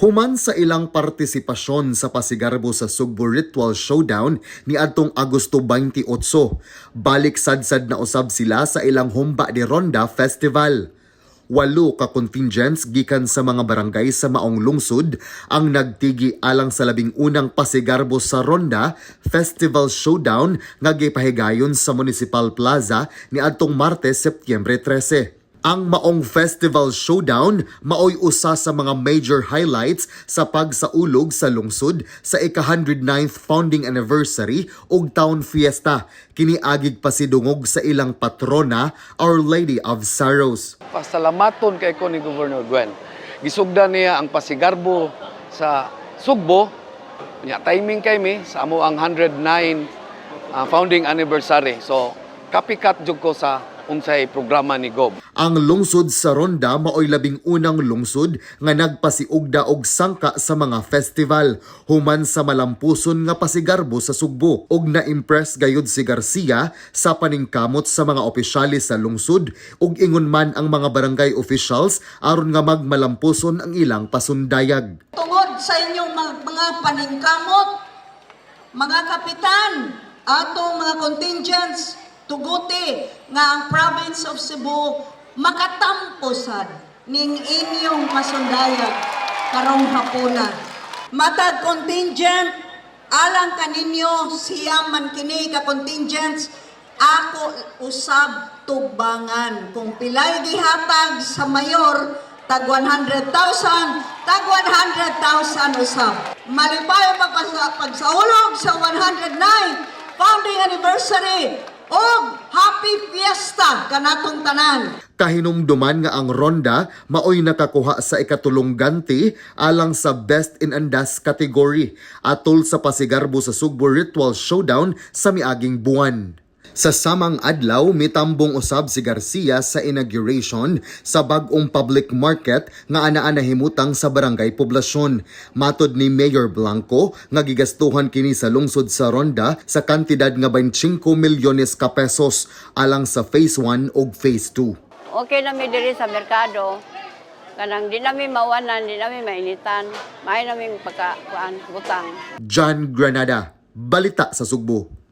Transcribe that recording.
Human sa ilang partisipasyon sa pasigarbo sa Sugbo Ritual Showdown ni adtong Agosto 28, balik sadsad na usab sila sa ilang Humba de Ronda Festival. Walo ka contingents gikan sa mga barangay sa maong lungsod ang nagtigi alang sa 11 na pasigarbo sa Ronda Festival Showdown nga gipahigayon sa Municipal Plaza ni adtong Martes, Setyembre 13. Ang maong Festival Showdown maoy usa sa mga major highlights sa pagsaulog sa lungsod sa ika-109th founding anniversary ug town fiesta. Kini agig pasidungog sa ilang patrona, Our Lady of Sorrows. Pasalamaton kay ko ni Governor Gwen. Gisugdan niya ang pasigarbo sa Sugbo. Nya timing kay mi sa amo ang 109 founding anniversary. So copycat jud ko sa unsay programa ni Gob. Ang lungsod sa Ronda maoy 11 na lungsod nga nagpasiugda og sangka sa mga festival human sa malampuson nga pasigarbo sa Sugbo, ug na-impress gayud si Garcia sa paningkamot sa mga opisyales sa lungsod ug ingon man ang mga barangay officials aron nga magmalampuson ang ilang pasundayag. Tungod sa inyong mga paningkamot, mga kapitan, atong mga contingents, tuguti nga ang province of Cebu makatampo sad ning inyong pasundayag karong hapuna. Matag contingent, alang kaninyo, siya man kini ka contingents, ako usab tugbangan. Kung pilay gihatag sa mayor, tag 100,000, tag 100,000 usab. Malipay pagsaulog sa 109 founding anniversary og happy fiesta kanatong tanan. Kahinumduman nga ang Ronda maoy nakakuha sa ikatulong ganti alang sa Best in Andas category atol sa pasigarbo sa Sugbo Ritual Showdown sa miaging buwan. Sa samang adlaw, mitambong usab si Garcia sa inauguration sa bag-ong public market nga anaa nahimutang sa Barangay Poblasyon. Matod ni Mayor Blanco, nga gigastuhan kini sa lungsod sa Ronda sa kantidad nga 25 milyones ka pesos alang sa Phase 1 ug Phase 2. Okay na mi diri sa merkado. Kanang di nami mawanan, di nami mainitan. Maayo nami pagka kuan butang. John Granada, Balita sa Sugbo.